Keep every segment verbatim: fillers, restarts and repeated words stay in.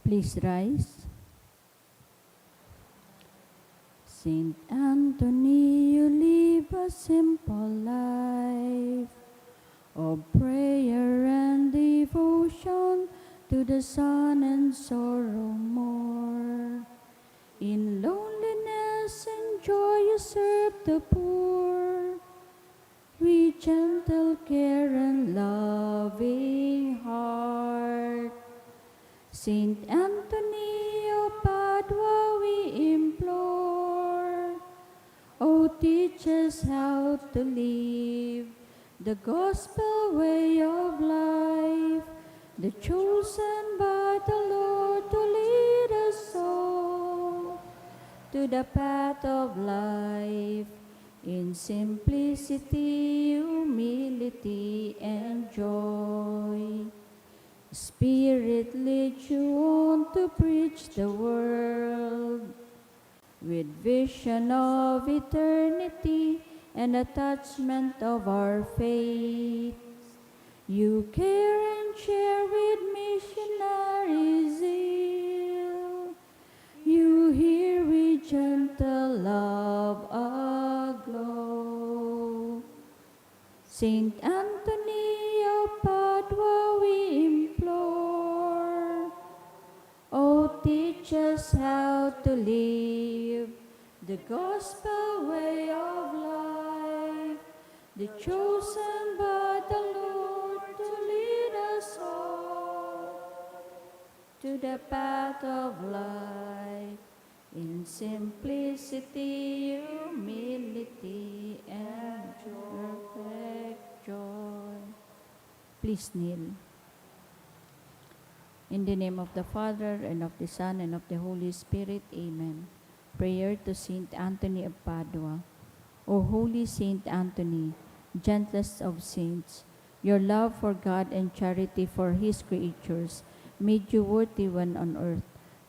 Please rise. Saint Anthony, you live a simple life of prayer and devotion to the Son and sorrow more. In loneliness and joy you serve the poor with gentle care and loving heart. Saint Anthony of Padua, we implore, oh, teach us how to live the gospel way of life, the chosen by the Lord to lead us all to the path of life in simplicity, humility, and joy. Spirit leads you on to preach the world with vision of eternity and attachment of our faith. You care and share with missionary zeal. You hear with gentle love aglow. Saint Anthony of Padua, we implore, oh, teach us how to live the gospel way of life, the chosen by the Lord to lead us all to the path of life in simplicity, humility, and perfect joy. Please kneel. In the name of the Father, and of the Son, and of the Holy Spirit. Amen. Prayer to Saint Anthony of Padua. O holy Saint Anthony, gentlest of saints, your love for God and charity for His creatures made you worthy when on earth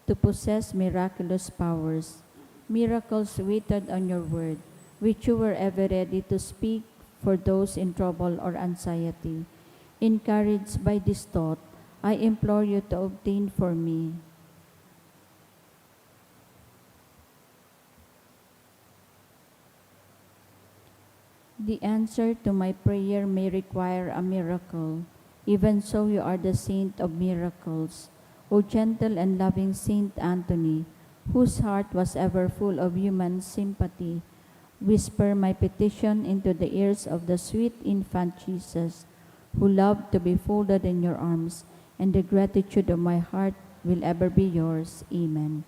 to possess miraculous powers. Miracles waited on your word, which you were ever ready to speak for those in trouble or anxiety. Encouraged by this thought, I implore you to obtain for me. The answer to my prayer may require a miracle. Even so, you are the saint of miracles. O gentle and loving Saint Anthony, whose heart was ever full of human sympathy, whisper my petition into the ears of the sweet infant Jesus, who loved to be folded in your arms, and the gratitude of my heart will ever be yours. Amen.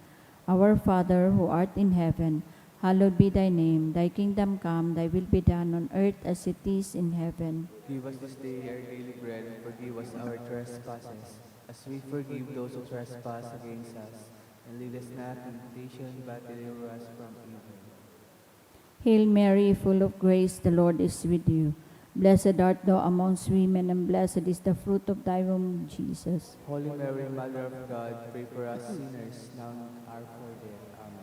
Our Father, who art in heaven, hallowed be thy name. Thy kingdom come, thy will be done on earth as it is in heaven. Give us this day our daily bread, and forgive us our trespasses, as we forgive those who trespass against us. And lead us not into temptation, but deliver us from evil. Hail Mary, full of grace, the Lord is with you. Blessed art thou amongst women, and blessed is the fruit of thy womb, Jesus. Holy Mary, Mother of God, pray for us sinners, now and at our hour of death. Amen.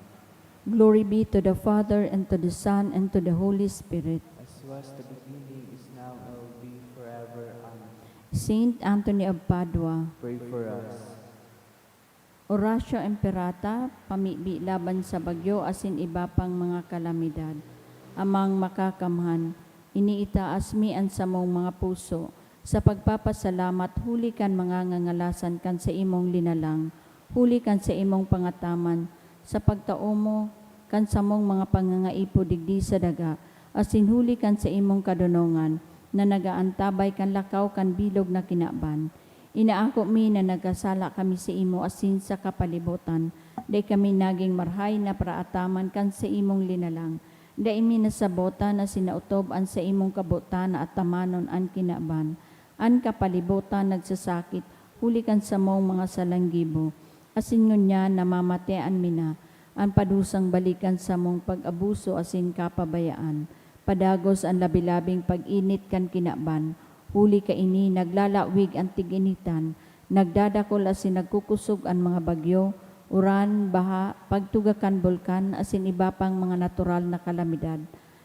Glory be to the Father, and to the Son, and to the Holy Spirit. As was the beginning, is now, and will be forever. Amen. Saint Anthony of Padua, pray for us. Oratio Imperata, pamibi laban sa bagyo asin iba pang mga kalamidad. Amang Makakamhan, iniitaas mi an samong mga puso sa pagpapasalamat huli kan mga ngangalasan kan saimong linalang, huli kan saimong pangataman, sa pagtao mo kan samong mga pangangaipo digdi sa daga, asin huli kan saimong kadonongan na nagaantabay kan lakaw kan bilog na kinaban. Inaako mi na nagkasala kami saimo asin sa kapalibotan. Dai kami nagin marahay na paraataman kan saimong linalang. Dai mi nasabotan asin naotob an saimong kabotan na atamanon an kinaban. An kapalibotan nagsasakit huli kan samong mga salanggibo, asin ngunyan namamatean mi na. An padusang balik kan samong pag-abuso asin kapabayaan. Padagos an labi-labing pag-init kan kinaban, huli kaini naglalawig an tig-initan, nagdadakul asin nagkukosog an mga bagyo, uran, baha, pagtuga kan bulkan, asin iba pang mga natural na kalamidad.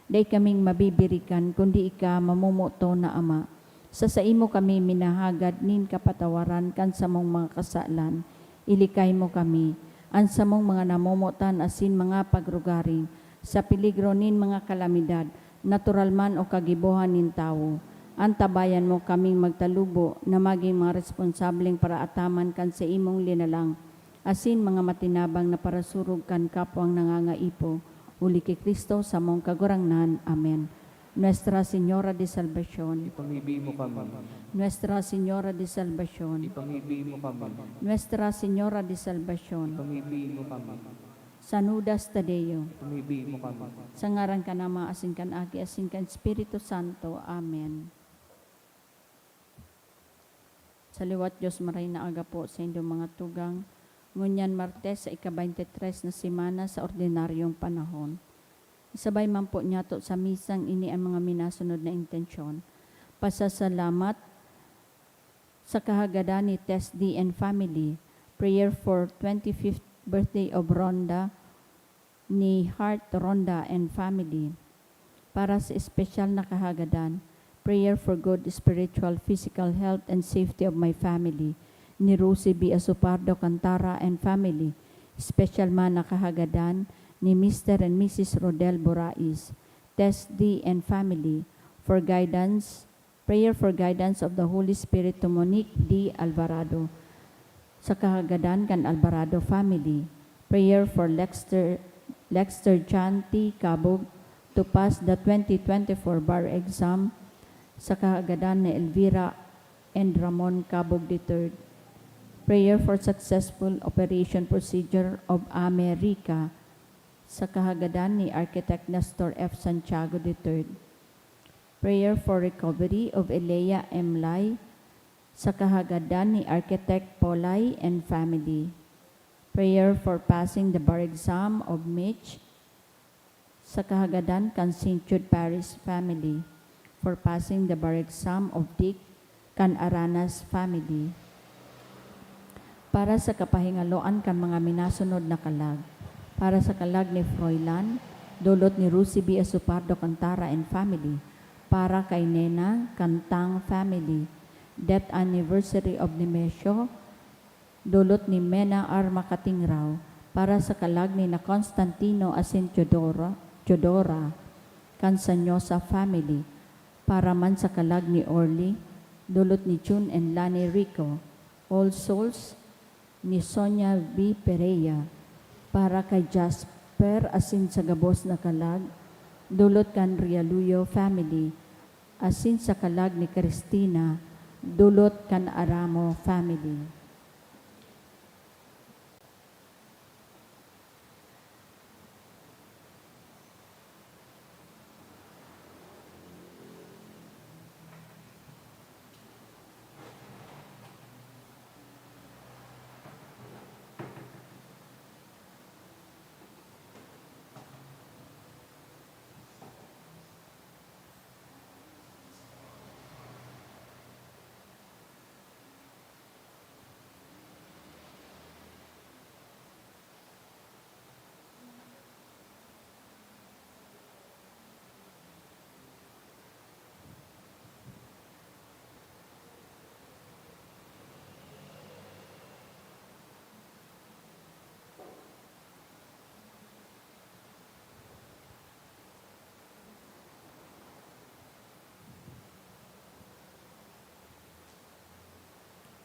Dai kaming mabibirikan, kundi ika, mamomoton na Ama. Sa saimo kami minahagad nin kapatawaran kan samong mga kasalan. Ilikay mo kami, an samong mga namomotan asin mga pagrugaring, sa peligro nin mga kalamidad, natural man o kagibohan nin tawo. Antabayan mo kaming magtalubo na magin mga responsableng paraataman kan saimong linalang, asin mga matinabang na parasurog kan kapwang nangangaipo. Huli ki Cristo, samong Kagurangnan. Amen. Nuestra Señora de Salvacion. Ipanghibi mo kami. Nuestra Señora de Salvacion. Ipanghibi mo kami. Nuestra Señora de Salvacion. Ipanghibi mo kami. San Judas Tadeo. Ipanghibi mo kami. Sa ngaran kan Ama, asin kan Aki, asin kan Espiritu Santo. Amen. Sa liwat Dios, maray na aga po sa indong mga tugang. Ngunyan Martes sa ika-twenty-three na semana sa ordinaryong panahon. Isabay man po niyato sa misang ini ang mga minasunod na intensyon. Pasasalamat sa kahagadan ni Tess D and family. Prayer for twenty-fifth birthday of Rhonda, ni Heart Ronda and family. Para sa espesyal na kahagadan, prayer for good spiritual, physical health and safety of my family, ni Rosie B Asopardo Cantara and family. Espesyal man na kahagadan ni Mister and Missus Rodel Borais, Tess D and family, for guidance, prayer for guidance of the Holy Spirit to Monique D Alvarado. Sa kahagadan kan Alvarado family, prayer for Lexter, Lexter John T Cabog to pass the twenty twenty-four bar exam. Sa kahagadan ni Elvira and Ramon Cabog the third, prayer for successful operation procedure of America. Sa kahagadan ni Architect Nestor F Santiago the third, prayer for recovery of Elea M Lai. Sa kahagadan ni Architect Polay and family, prayer for passing the bar exam of Mitch. Sa kahagadan kan Saint Jude Parish family, for passing the bar exam of Dick kan Aranas family. Para sa kapahingaloan kan mga minasunod na kalag, para sa kalag ni Froilan, dulot ni Rosie B Asopardo Cantara and family, para kay Nena Cantang family, death anniversary of Nemesio, dulot ni Mena R Makatingraw, para sa kalag ni na Constantino asin Teodora, Teodora, kan Sanyosa family, para man sa kalag ni Orly, dulot ni Jun and Lani Rico, All Souls, ni Sonia V Pereira, para kay Jasper asin sa gabos na kalag, dulot kan Realuyo family, asin sa kalag ni Cristina, dulot kan Aramo family.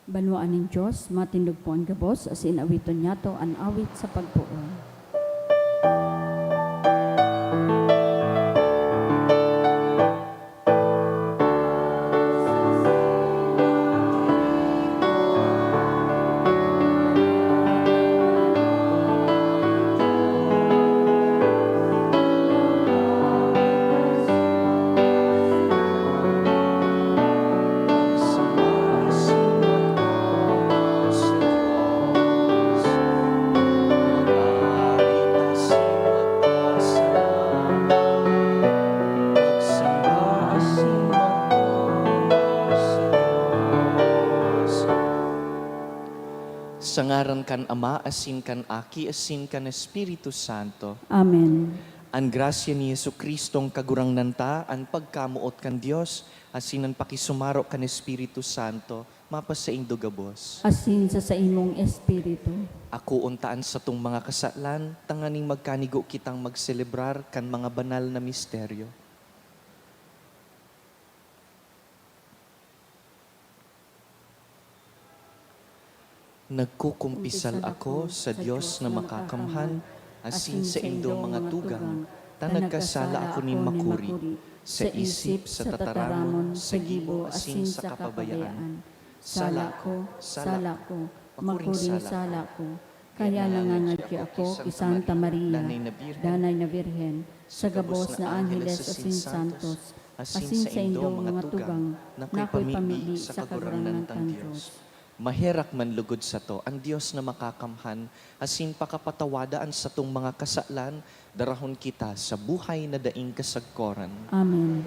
Banwaan nin Dios, matindog po an gabos, asin awiton niyato an awit sa pagpoon. Sa ngaran kan Ama, asin kan Aki, asin kan Espiritu Santo. Amen. An grasya ni Jesu-Cristong Kagurangnan ta, an pagkamoot kan Dios, asin an pakisumaro kan Espiritu Santo, Mapasaindo gabos. Asin sa saimong espiritu. Akoon ta an satong mga kasalan, tanganing magkanigo kitang magselebrar kan mga banal na misteryo. Nagkukumpisal ako sa Dios na makakamhan, asin saindo mga tugang, ta nagkasala ako nin makuri, sa isip, sa tataramon, sa gibo, asin sa kapabayaan. Sala ko, sala ko, makuring sala ko. Kaya nangangadyo ako ki Santa Maria, Danay na Birhen, sa gabos na angheles asin santos, asin saindo mga tugang, na akoy pamibi sa Kagurangnan tang Dios. Maherak man lugod sato an Dios na makakamhan, asin pakapatawada an satong mga kasalan, darahon kita sa buhay na daing kasagkoran. Amen.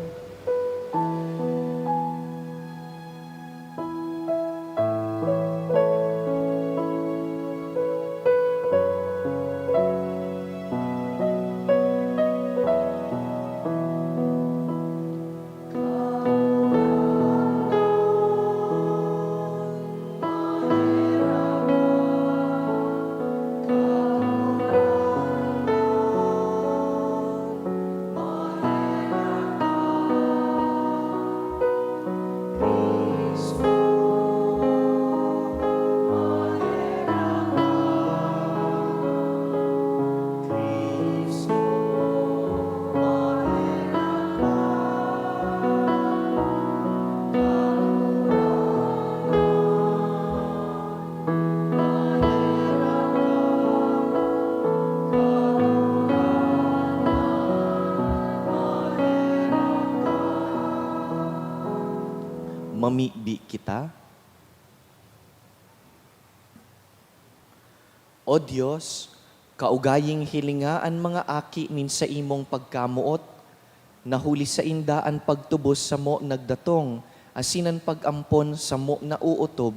Mamibi kita. O Dios, kaugaying hilinga an mga aki nin saimong pagkamoot, na huli sainda an pagtubos samo nagdatong, asin an pag-ampon samo naootob.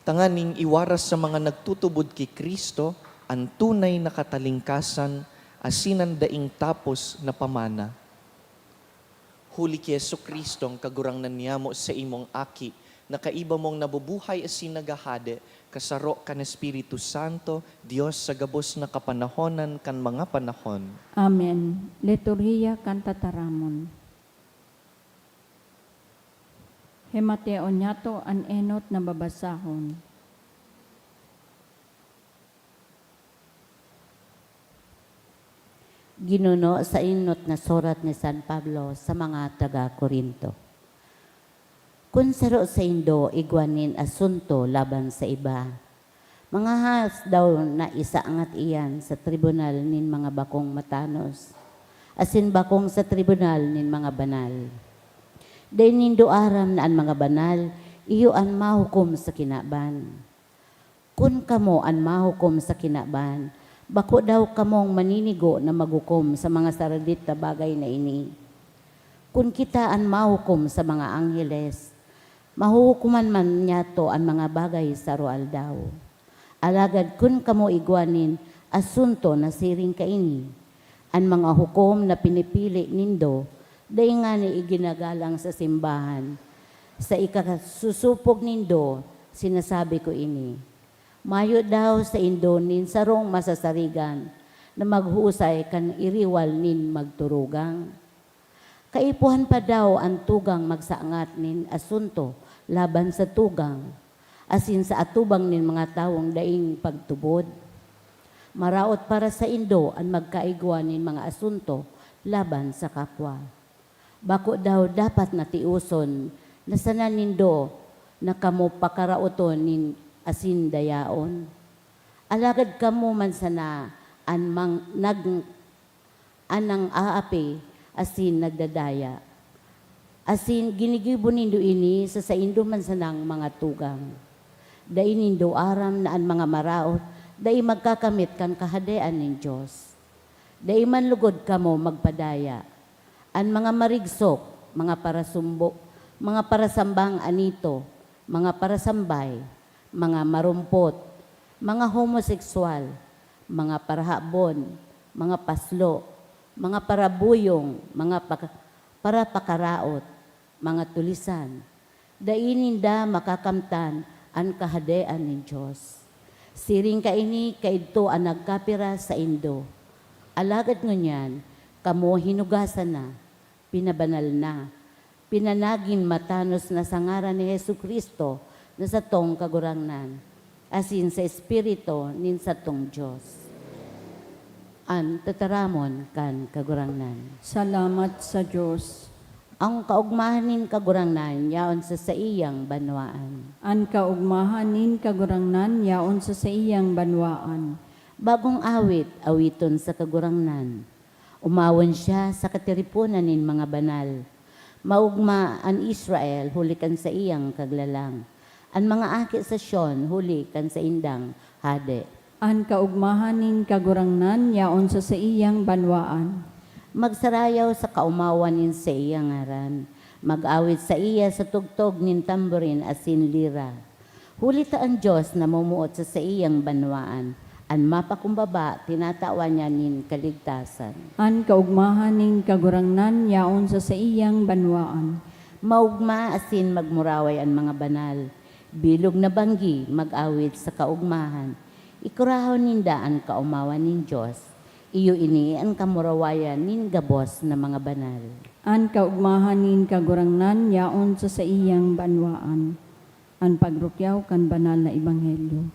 Tanganing iwaras sa mga nagtutubod ki Cristo an tunay na katalingkasan asin an daing tapos na pamana. Huli ki Jesu-Cristo, an Kagurangnan niyamo, saimong Aki, na kaiba mong nabubuhay asin naghahade, kasaro kan Espiritu Santo, Dios sa gabos na kapanahonan kan mga panahon. Amen. Liturhiya kan Tataramon. Himateon niyato an enot na babasahon. Ginuno sa enot na surat ni San Pablo sa mga taga Corinto. Kun saro saindo igwa nin asunto laban sa iba, mangahas daw na isaangat iyan sa tribunal nin mga bakong matanos, asin bakong sa tribunal nin mga banal. Dai nindo aram na an mga banal iyo an mahukom sa kinaban? Kun kamo an mahukom sa kinaban, bako daw kamong maninigo na maghukom sa mga saradit na bagay na ini? Kun kita an mahukom sa mga angheles, mahuhukoman man niyato an mga bagay sa aroaldaw. Alagad kun kamo igwa nin asunto na siring kaini, an mga hukom na pinipili nindo dai ngani iginagalang sa simbahan. Sa ikasusupog nindo, sinasabi ko ini, mayo daw saindo nin sarong masasarigan na maghusay kan iriwal nin magturugang? Kaipuhan pa daw an tugang magsaangat nin asunto laban sa tugang, asin sa atubang nin mga tawong daing pagtubod? Maraot para saindo an magkaigwa nin mga asunto laban sa kapwa. Bako daw dapat na tioson na sana nindo na kamo pakaraoton nin asin dayaon? Alagad kamo man sana an mang-, nag-, an nang-aapi asin nagdadaya, asin ginigibo nindo ini sa saindo man sanang mga tugang. Dai nindo aram na an mga maraot dai magkakamit kan Kahadean nin Dios? Dai man lugod kamo magpadaya. An mga marigsok, mga parasumbo, mga parasambang anito, mga parasambay, mga marumpot, mga homosekswal, mga parahabon, mga paslo, mga parabuyong, mga paka-, parapakaraot, mga tulisan, Dai ninda makakamtan an Kahadean nin Dios. Siring kaini kaidto an nagkapira saindo. Alagad ngunyan, kamo hinugasan na, pinabanal na, pinanagin matanos na sa ngaran ni Jesu-Cristo na satong Kagurangnan, asin sa Espiritu nin satong Dios. An tataramon kan Kagurangnan. Salamat sa Dios. An kaogmahan nin Kagurangnan yaon sa saiyang banwaan. An kaogmahan nin Kagurangnan yaon sa saiyang banwaan. Bagong awit, awiton sa Kagurangnan. Umawon siya sa katiriponan nin mga banal. Maogma an Israel huli kan saiyang kaglalang, an mga aki sa Sion huli kan saindang hade. An kaogmahan nin Kagurangnan yaon sa saiyang banwaan. Magsarayaw sa kaomawan nin saiyang ngaran. Mag-awit saiya sa tugtog nin tamborin asin lira. Huli ta an Dios namumuot sa saiyang banwaan, an mapakumbaba tinatawan niya nin kaligtasan. An kaogmahan nin Kagurangnan yaon sa saiyang banwaan. Maogma asin magmuraway an mga banal. Bilog na banggi mag-awit sa kaogmahan. Ikurahon ninda an kaomawan nin Dios. Iyo ini an kamurawayan nin gabos na mga banal. An kaogmahan nin Kagurangnan yaon sa saiyang banwaan. An pagrukyaw kan banal na ebanghelyo.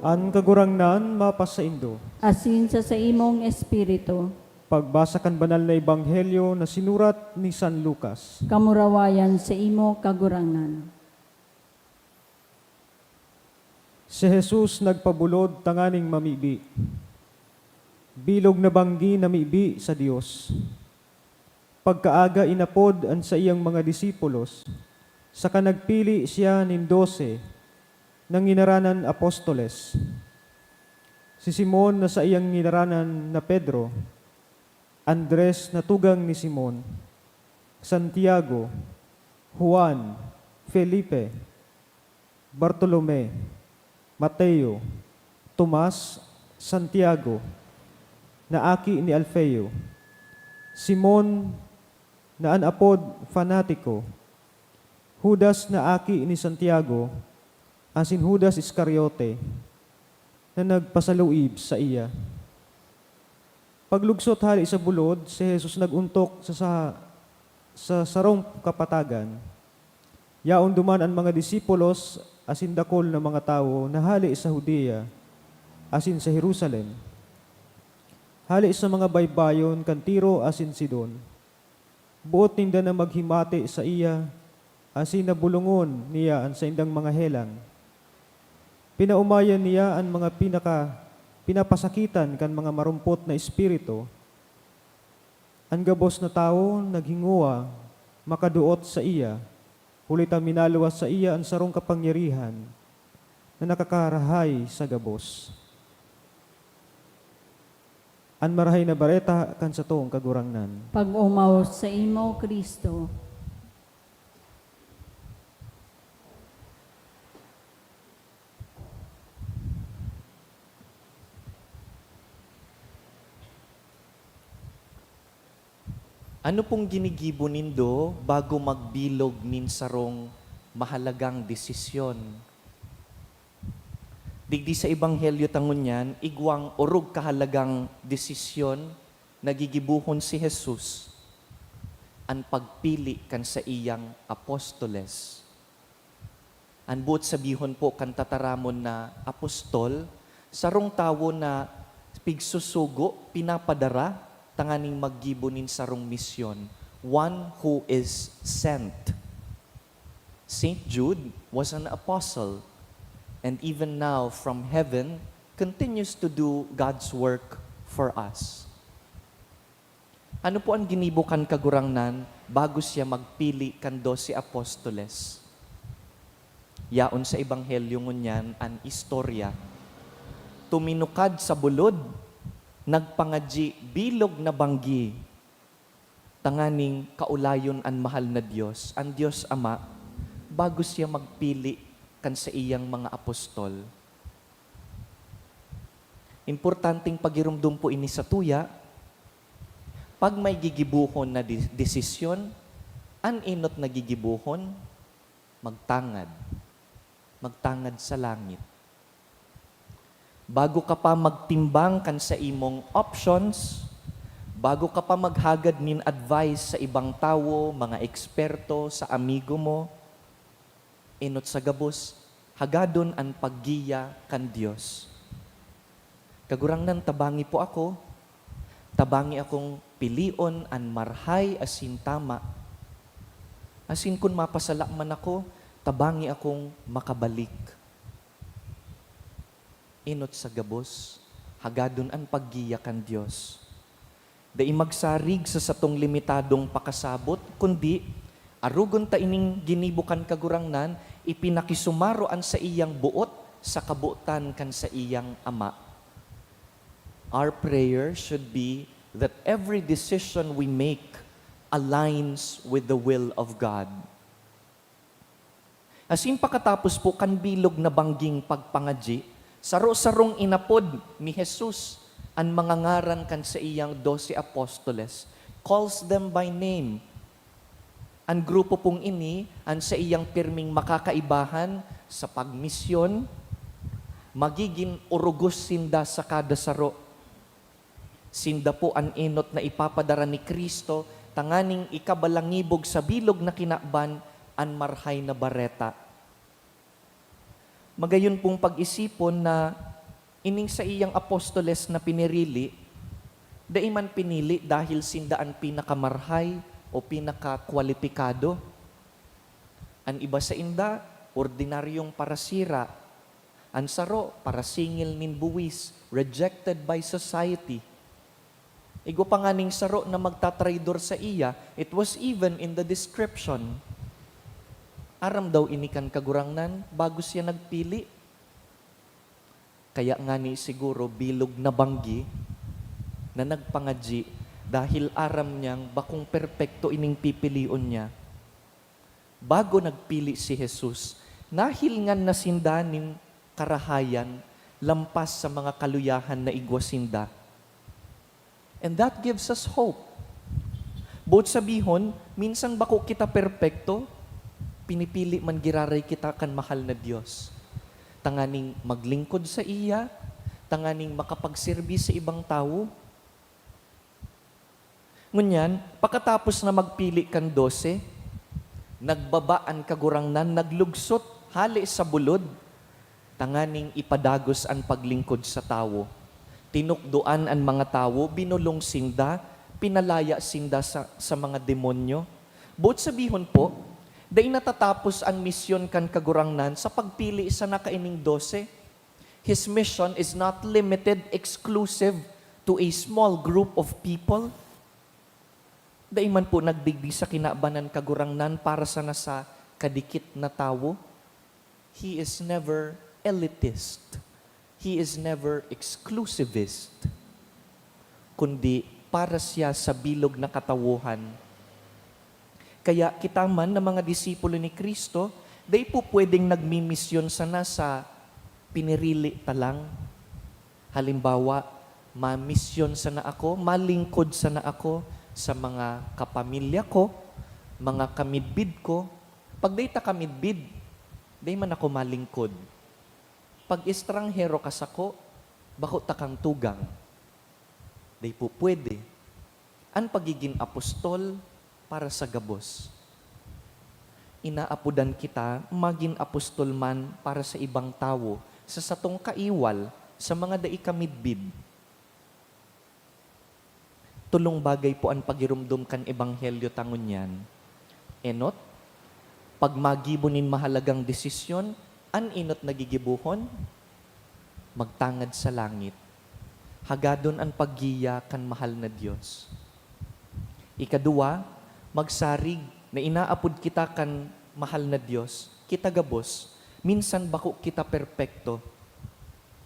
An Kagurangnan mapasaindo. Asin sa saimong espiritu. Pagbasa kan Banal na Ebanghelyo na sinurat ni San Lucas. Kamurawayan saimo, Kagurangnan. Si Jesus nagpabulod tanganing mamibi. Bilog na banggi namibi sa Dios. Pagkaaga inapod an saiyang mga disipulos, saka nagpili siya nin dose na nginaranan apostoles. Si Simon na saiyang nginaranan na Pedro, Andres na tugang ni Simon, Santiago, Juan, Felipe, Bartolome, Mateo, Tomas, Santiago, na aki ni Alfeo, Simon, na an apod Fanatiko, Judas na aki ni Santiago, asin Judas Iscariote, na nagpasaluib saiya. Paglugsot hale sa bulod, si Jesus nag-ontok sa, sa, sa sarong kapatagan. Yaon duman an mga disipulos asin dakul na mga tawo na hale sa Judea asin sa Jerusalem, hale sa mga baybayon kan Tiro asin Sidon. Boot ninda na maghimati saiya, asin na bulongon niya an saindang mga helang. Pinaomayan niya an mga pinaka-, pinapasakitan kan mga marumpot na espiritu. An gabos na tawo naghingowa makadoot saiya, huli ta minaluwas saiya an sarong kapangyarihan na nakakarahay sa gabos. An Marahay na Bareta kan satong Kagurangnan. Pag-omaw saimo, Cristo. Ano pong ginigibo nindo bago magbilog nin sarong mahalagang desisyon? Digdi sa Ebanghelyo ta ngunyan, igwang orog kahalagang desisyon na gigibohon si Jesus, an pagpili kan saiyang apostoles. An boot sabihon po kan tataramon na apostol, sarong tawo na pigsusugo, pinapadara, tanganing maggibo nin sarong misyon, one who is sent. Saint Jude was an apostle, and even now, from heaven, continues to do God's work for us. Ano po an ginibo kan Kagurangnan bago siya magpili kan dose apostoles. Yaon sa Ebanghelyo ngunyan an istorya. Tuminukad sa bulod, nagpangadyi bilog na banggi, tanganing kaulayon an mahal na Dios, an Dios Ama, bago siya magpili kan saiyang mga apostol. Importanteng pagiromdom po ini sa tuya. Pag may gigibohon na di-, desisyon, an enot na gigibohon, magtangad. Magtangad sa langit. Bago ka pa magtimbang kan sa imong options, bago ka pa maghagad nin advice sa ibang tawo, mga eksperto, sa amigo mo, enot sa gabos, hagadon an paggiya kan Dios. Kagurangnan, tabangi po ako, tabangi akong pilion an marhay asin tama. Asin kun mapasala man ako, tabangi akong makabalik. Enot sa gabos, hagadon an paggiya kan Dios. Dai magsarig sa satong limitadong pakasabot, kundi arogon ta ining ginibo kan Kagurangnan, ipinakisumaro an saiyang boot sa kabotan kan saiyang Ama. Our prayer should be that every decision we make aligns with the will of God. Asin pakatapos po kan bilog na bangging pagpangadyi, saro-sarong inapod ni Jesus an mga ngaran kan saiyang dose apostoles, calls them by name. An grupo pong ini, an saiyang pirming makakaibahan sa pagmisyon, magigin orogos sinda sa kada saro. Sinda po an enot na ipapadara ni Cristo tanganing ikabalangibog sa bilog na kinaban an Marhay na Bareta. Magayon pong pag-isipon na ining saiyang apostoles na pinirili, dai man pinili dahil sinda an pinakamarhay o pinakakwalipikado. An iba sainda, ordinaryong parasira. An saro, parasingil nin buwis, rejected by society. Igwa pa nganing saro na magtatraidor saiya, it was even in the description. Aram daw ini kan Kagurangnan bago siya nagpili. Kaya ngani siguro bilog na banggi na nagpangadyi dahil aram niyang bakong perpekto ining pipilion niya. Bago nagpili si Jesus, nahilingan na sinda nin karahayan lampas sa mga kaluyahan na igwa sinda. And that gives us hope. Boot sabihon, minsan bako kita perpekto, pinipili man giraray kita kan mahal na Dios, tanganing maglingkod saiya, tanganing makapagserbi sa ibang tawo. Ngunyan, pakatapos na magpili kan dose, nagbaba an Kagurangnan, naglugsot hale sa bulod, tanganing ipadagos an paglingkod sa tawo. Tinukdoan an mga tawo, binolong sinda, pinalaya sinda sa, sa mga demonyo. Boot sabihon po, dai natatapos an misyon kan Kagurangnan sa pagpili sana kaining dose. His mission is not limited, exclusive to a small group of people. Dai man po nagdigdi sa kinaban an Kagurangnan para sana sa kadikit na tawo. He is never elitist. He is never exclusivist. Kundi para siya sa bilog na katawohan. Kaya kita man na mga disipulo ni Cristo, dai po pwedeng nagmimisyon sana sa pinirili ta lang. Halimbawa, mamisyon sana ako, malingkod sana ako sa mga kapamilya ko, mga kamidbid ko. Pag dai ta kamidbid, dai man ako malingkod. Pag estranghero ka sako, bako ta kang tugang. Dai po pwede. An pagigin apostol para sa gabos. Inaapodan kita magin apostol man para sa ibang tawo, sa satong kaiwal, sa mga dai kamidbid. Tolong bagay po an pagiromdom kan ebanghelyo ta ngunyan. Enot, pag magibo nin mahalagang desisyon, an enot na gigibohon, magtangad sa langit. Hagadon an paggiya kan mahal na Dios. Ikaduwa, Magsarig na inaapod kita kan mahal na Dios, kita gabos, minsan bako kita perpekto,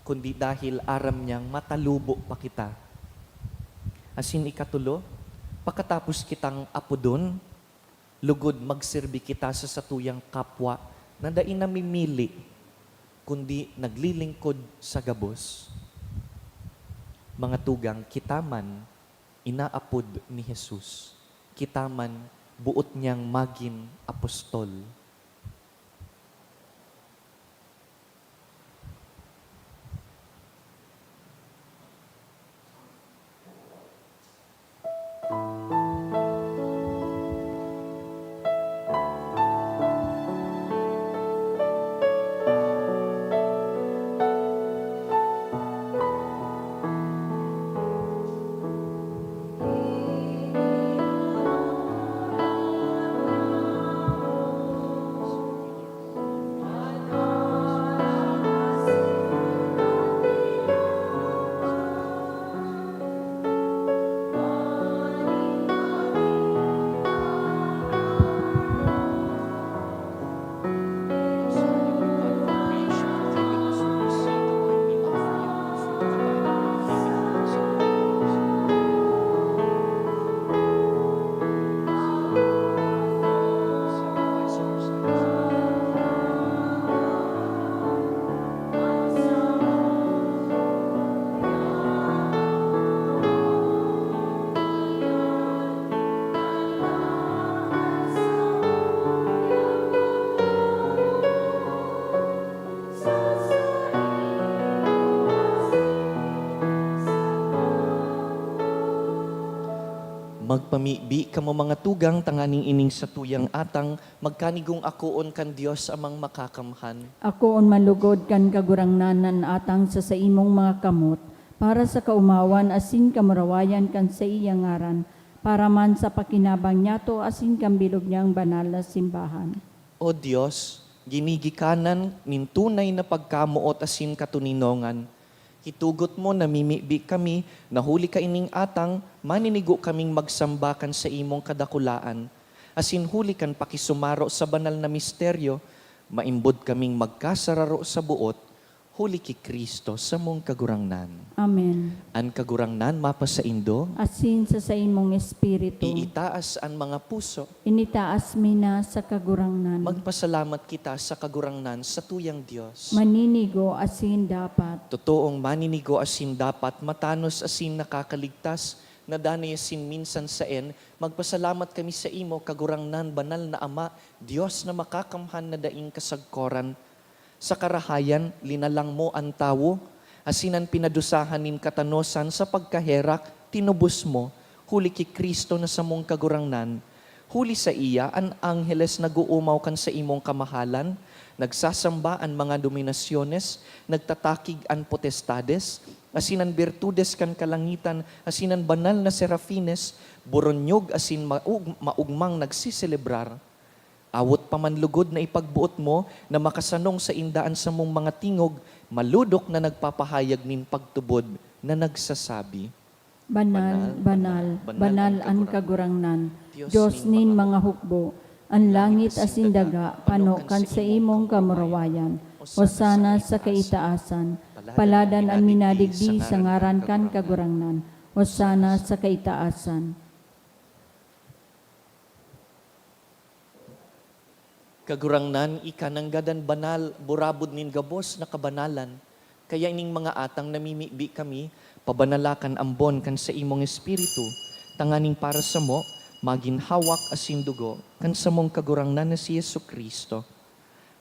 kundi dahil aram niyang matalubo pa kita. Asin ikatulo, pakatapos kitang apodon, lugod magserbi kita sa satuyang kapwa na dai namimili, kundi naglilingkod sa gabos. Mga tugang, kita man inaapod ni Jesus. Kita man boot niyang magin apostol. Magpamibi kamo, mga tugang, tanganing ining satuyang atang magkanigong akoon kan Dios Amang Makakamhan. Akoon man lugod kan Kagurangnan an atang sa saimong mga kamot, para sa kaomawan asin kamurawayan kan saiyang ngaran, para man sa pakinabang niyato asin kan bilog niyang banal na simbahan. O Dios, ginigikanan nin tunay na pagkamoot asin katoninongan, itugot mo na mimibi kami na huli kaining atang maninigo kaming magsamba kan saimong kadakulaan, asin huli kan pakisumaro sa banal na misteryo, maimbod kaming magkasararo sa boot, huli ki Cristo, samong Kagurangnan. Amen. An Kagurangnan mapasaindo. Asin sa saimong espiritu. Iitaas an mga puso. Initaas mi na sa Kagurangnan. Magpasalamat kita sa Kagurangnan, satuyang Dios. Maninigo asin dapat. Totoong maninigo asin dapat, matanos asin nakakaligtas, na danay asin minsan saen, magpasalamat kami saimo, Kagurangnan, banal na Ama, Dios na makakamhan na daing kasagkoran. Sa karahayan, linalang mo an tawo, asin an pinadusahan nin katanosan sa pagkaherak, tinubos mo, huli ki Cristo na samong Kagurangnan. Huli saiya, an angheles nag-oomaw kan saimong kamahalan, nagsasamba an mga dominasyones, nagtatakig an potestades, asin an birtudes kan kalangitan, asin an banal na serafines, boronyog asin maug-, maogmang nagseselebrar. Awot pa man lugod na ipagboot mo na makasanong sainda an samong mga tingog, malodok na nagpapahayag nin pagtubod na nagsasabi, Banal, banal, banal an Kagurangnan, Dios nin mga hukbo. An langit asin daga pano kan saimong kamurawayan. Hosana sa kaitaasan. Paladan an minadigdi sa ngaran kan Kagurangnan. Hosana sa kaitaasan. Kagurangnan, ika nanggad an banal, burabod nin gabos na kabanalan. Kaya ining mga atang namimibi kami, pabanala kan ambon kan saimong Espiritu, tanganing para samo, magin hawak asin dugo kan samong Kagurangnan na si Jesu-Cristo.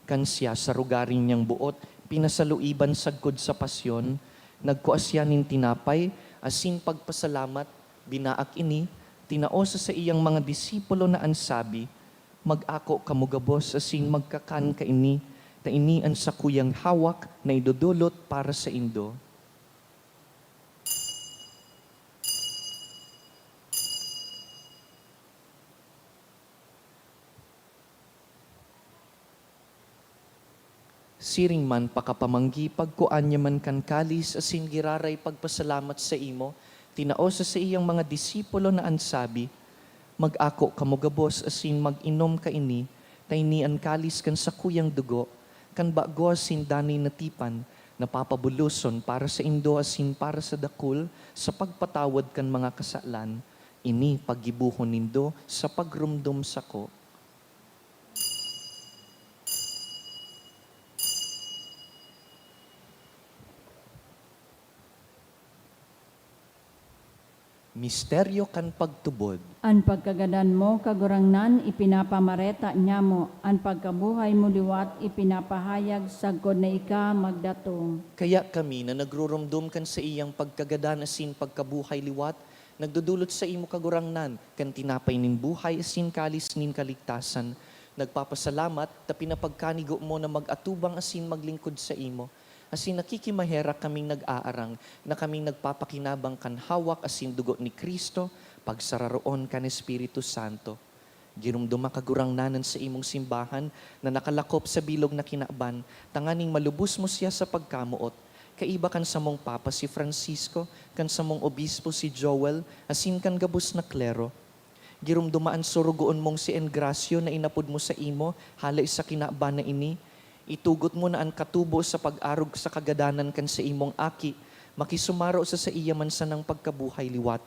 Kan siya sa rogaring niyang boot pinasaluiban sagkod sa pasyon, nagkua siya nin tinapay asin pagpasalamat, binaak ini, tinao sa saiyang mga disipulo na an sabi, "Mag-ako kamo gabos asin magkakan kaini, ta ini an sakuyang hawak na idodolot para saindo." Siring man pakapamanggi, pagkua niya man kan kalis asin giraray pagpasalamat saimo, tinao sa saiyang mga disipulo na an sabi, Mag-ako kamo gabos asin mag-inom kaini, ta ini an kalis kan sakuyang dugo, kan bago asin danay na tipan, na papabuloson para saindo asin para sa dakul sa pagpatawad kan mga kasalan. Ini paggibohon nindo sa pagromdom sako. Misteryo kan pagtubod. An pagkagadan mo, Kagurangnan, ipinapamareta niamo, an pagkabuhay mo liwat ipinapahayag sagkod na ika magdatong. Kaya kami na nagruromdom kan saiyang pagkagadan asin pagkabuhay liwat, nagdodolot saimo, Kagurangnan, kan tinapay nin buhay asin kalis nin kaligtasan. Nagpapasalamat ta pinapagkanigo mo na mag-atubang asin maglingkod saimo. Asin nakikimaherak kaming nag-aarang na kaming nagpapakinabang kan hawak asin dugo ni Cristo, pagsararoon kan Espiritu Santo. Giromdoma, Kagurangnan, an saimong simbahan na nakalakop sa bilog na kinaban, tanganing malubos mo siya sa pagkamoot, kaiba kan samong Papa si Francisco, kan samong Obispo si Joel, asin kan gabos na klero. Giromdoma an sorogoon mong si Engracio na inapod mo saimo hale sa kinaban na ini. Itugot mo na an katubo sa pag-arog sa kagadanan kan saimong Aki makisumaro sa saiya man sanang pagkabuhay liwat.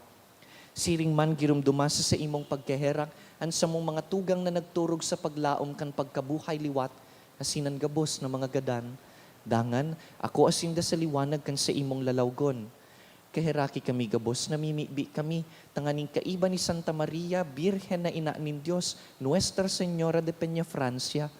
Siring man, giromdoma sa saimong pagkaherak an samong mga tugang na nagturog sa paglaom kan pagkabuhay liwat asin an gabos na mga gadan. Dangan, akoa sinda sa liwanag kan saimong lalawgon. Kaheraki kami gabos, namimibi kami, tanganing kaiba ni Santa Maria, Birhen na Ina nin Dios, Nuestra Señora de Peñafrancia,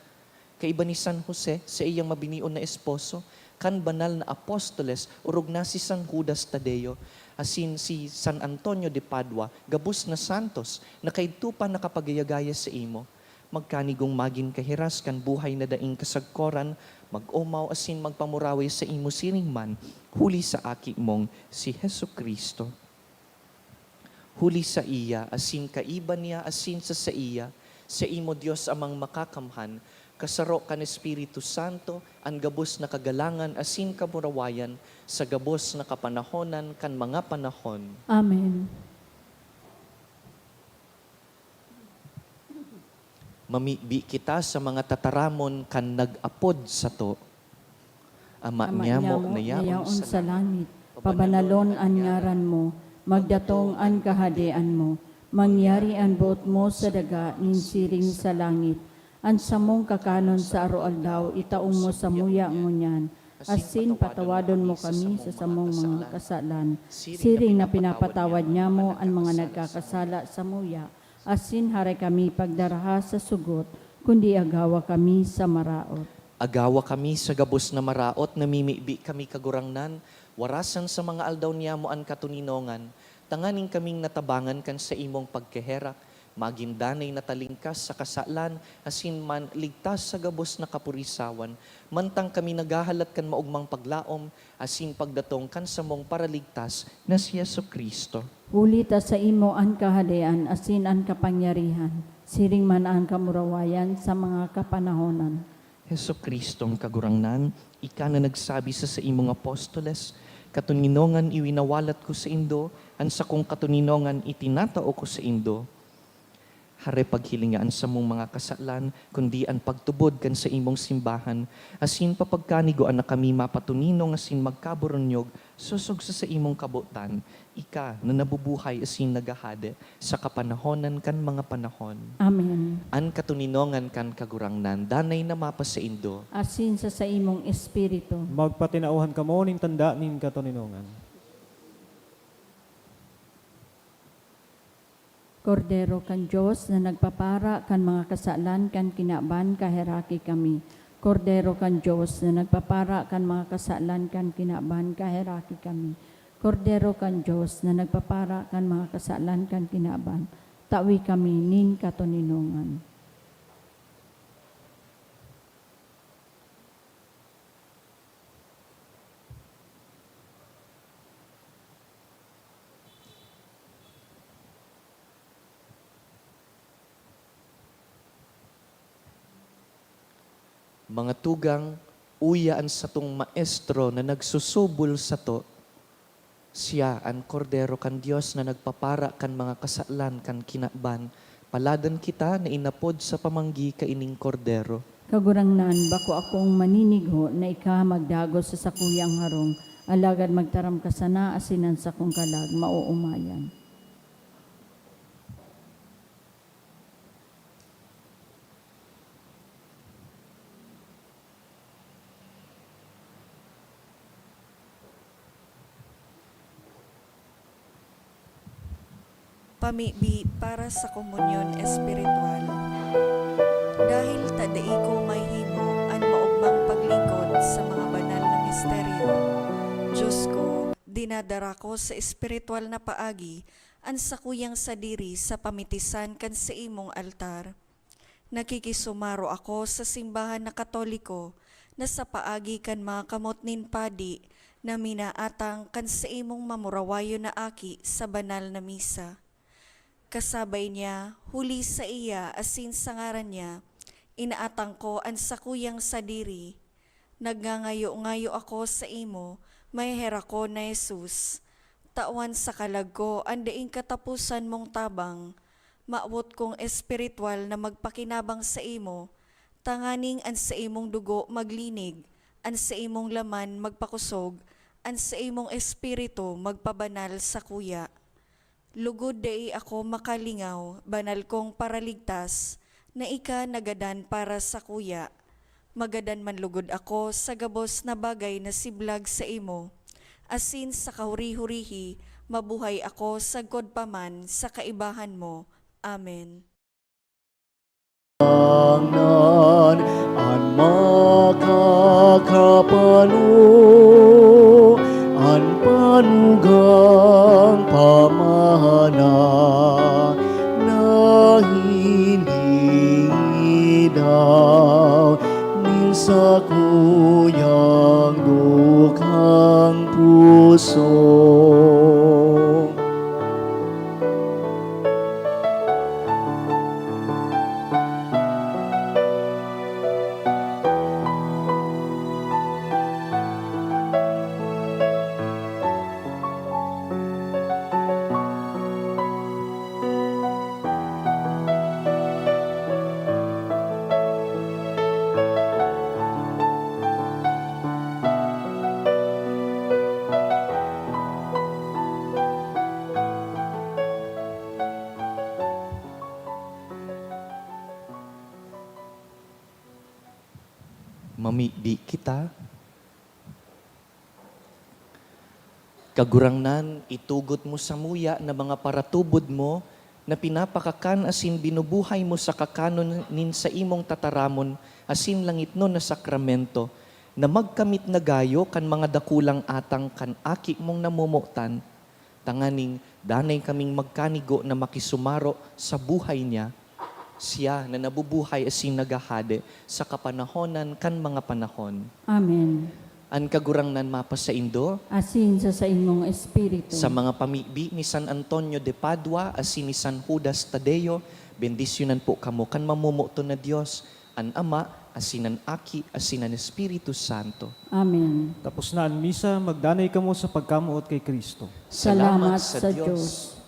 kaiba ni San Jose, saiyang mabinion na esposo, kan banal na apostoles, orog na si San Judas Tadeo, asin si San Antonio de Padua, gabos na santos, na kaidto pa nakapagayagaya saimo. Magkanigong magin kahiras kan buhay na daing kasagkoran, mag-omaw asin magpamuraway saimo siring man, huli sa Aki mong si Jesu-Cristo. Huli saiya, asin kaiba niya, asin sa saiya, saimo, Dios Amang Makakamhan, kasaro kan Espiritu Santo, an gabos na kagalangan asin kamurawayan sa gabos na kapanahonan kan mga panahon. Amen. Mamibi kita sa mga tataramon kan nag-apod sato. Ama Ama niamo niamo na na yaon yaon sa sa langit, pabanalon an ngaran mo, magdatong an kahadean mo, mangyari an boot mo sa daga nin siring sa langit. An samong kakanon sa aroaldaw, itaong mo samuya ngunyan, asin patawadon mo kami sa samong mga kasalan, siring na pinapatawad niamo an mga nagkakasala samuya. Asin hare kami pagdaraha sa sugot, kundi agawa kami sa maraot. Agawa kami sa gabos na maraot, namimibi kami, Kagurangnan, warasan sa mga aldaw niamo an katoninongan, tanganing kaming natabangan kan saimong pagkaherak, magin danay na talingkas sa kasalan, asin man ligtas sa gabos na kapurisawan, mantang kami naghahalat kan maogmang paglaom, asin pagdatong kan samong Paraligtas na si Jesu-Cristo. Huli ta saimo an kahadean asin an kapangyarihan, siring man an kamurawayan sa mga kapanahonan. Jesu-Cristong Kagurangnan, ika na nagsabi sa saimong apostoles, "Katoninongan iwinawalat ko saindo, an sakong katoninongan itinatao ko saindo." Hare paghilinga an samong mga kasalan, kundi an pagtubod kan saimong simbahan, asin papagkanigoan na kami mapatoninong asin magkaburunyog sosog sa saimong kabotan, ika na nabubuhay asin naghahade sa kapanahonan kan mga panahon. Amen. An katoninongan kan Kagurangnan danay na mapasaindo. Asin sa saimong espiritu. Magpatinauhan kamo nin tanda nin katoninongan. Kordero kan Dios na nagpapara kan mga kasalan kan kinaban, kaheraki kami. Kordero kan Dios na nagpapara kan mga kasalan kan kinaban, kaheraki kami. Kordero kan Dios na nagpapara kan mga kasalan kan kinaban, tawi kami nin katoninongan. Mga tugang, uya an satong Maestro na nagsusubol sato. Siya an Kordero kan Dios na nagpapara kan mga kasalan kan kinaban. Paladan kita na inapod sa pamanggi kaining Kordero. Kagurangnan, bako akong maninigho na ika magdagos sa sakuyang harong, alagad magtaram ka sana asin an sakong kalag maoomayan. Pamibi para sa komunyon espiritual. Dahil ta dai ko mahimo an maogmang paglingkod sa mga banal na misteryo, Diyos ko, dinadara ko sa espiritual na paagi an sakuyang sadiri sa pamitisan kan saimong altar. Nakikisumaro ako sa simbahan na Katoliko na sa paagi kan mga kamot nin padi na minaatang kan saimong mamurawayon na aki sa banal na misa. Kasabay niya, huli saiya asin sa ngaran niya, inaatang ko an sakuyang sadiri. Nagngangayo-ngayo ako saimo, maheherakon na Jesus. Tawan sa kalag ko an daing kataposan mong tabang. Mawot kong espiritual na magpakinabang saimo, tanganing an saimong dugo maglinig, an saimong laman magpakosog, an saimong espiritu magpabanal sakuya. Lugod dai ako makalingaw, banal kong Paraligtas, na ika nagadan para sakuya. Magadan man lugod ako sa gabos na bagay na siblag saimo, asin sa kahuri-hurihi mabuhay ako sagkod pa man sa kaibahan mo. Amen. Ngangnan an makakapano, an panugang pamana na hindi daw nin sakuyang dukhang puso. Mamibi kita. Kagurangnan, itugot mo samuya na mga paratubod mo na pinapakakan asin binubuhay mo sa kakanon nin saimong tataramon asin langitnon na sakramento, na magkamit na gayo kan mga dakulang atang kan Aki mong namomotan, tanganing danay kaming magkanigo na makisumaro sa buhay niya, siya na nabubuhay asin naghahade sa kapanahonan kan mga panahon. Amen. An Kagurangnan mapasaindo. Asin sa saimong espiritu. Sa mga pamibi ni San Antonio de Padua asin ni San Judas Tadeo, bendisyonan po kamo kan mamomoton na Dios, an Ama, asin an Aki, asin an Espiritu Santo. Amen. Tapos na an misa, magdanay kamo sa pagkamoot ki Cristo. Salamat sa Dios.